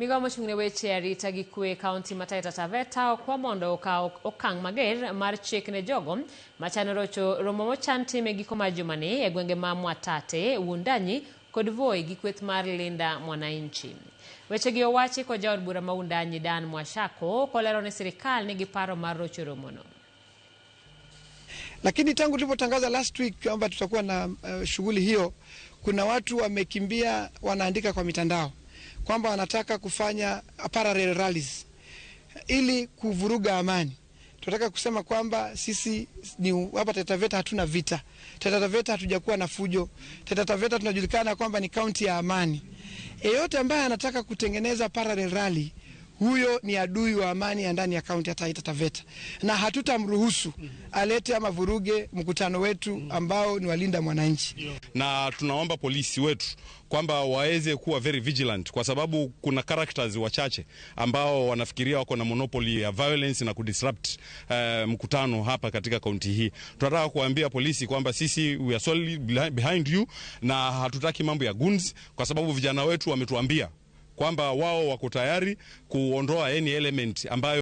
Migao mochung' ne weche arita gi kwe e kaunti ma Taita Taveta okwa mondo okaw okang' mager mar chik ne jogo machano rocho romo mochan tim e giko mar jumani e gwenge ma Mwatate, Wundanyi kod Voi gi kweth mar Linda Mwananchi. Wechegi owachi kod jaod bura ma Wundanyi Dan Mwashako kolero ni sirikal nigi paro mar rocho romono. Lakini tangu tulipotangaza last week kwamba tutakuwa na shughuli hiyo, kuna watu wamekimbia, wanaandika kwa mitandao kwamba wanataka kufanya parallel rallies ili kuvuruga amani. Tunataka kusema kwamba sisi ni hapa Taita Taveta hatuna vita. Taita Taveta hatujakuwa na fujo. Taita Taveta tunajulikana kwamba ni kaunti ya amani. Yeyote ambaye anataka kutengeneza parallel rally, huyo ni adui wa amani ya ndani ya kaunti ya Taita Taveta, na hatutamruhusu alete ama vuruge mkutano wetu ambao ni walinda mwananchi. Na tunaomba polisi wetu kwamba waweze kuwa very vigilant, kwa sababu kuna characters wachache ambao wanafikiria wako na monopoly ya violence na kudisrupt mkutano hapa katika kaunti hii. Tunataka kuambia polisi kwamba sisi we are solidly behind you na hatutaki mambo ya goons, kwa sababu vijana wetu wametuambia kwamba wao wako tayari kuondoa any element ambayo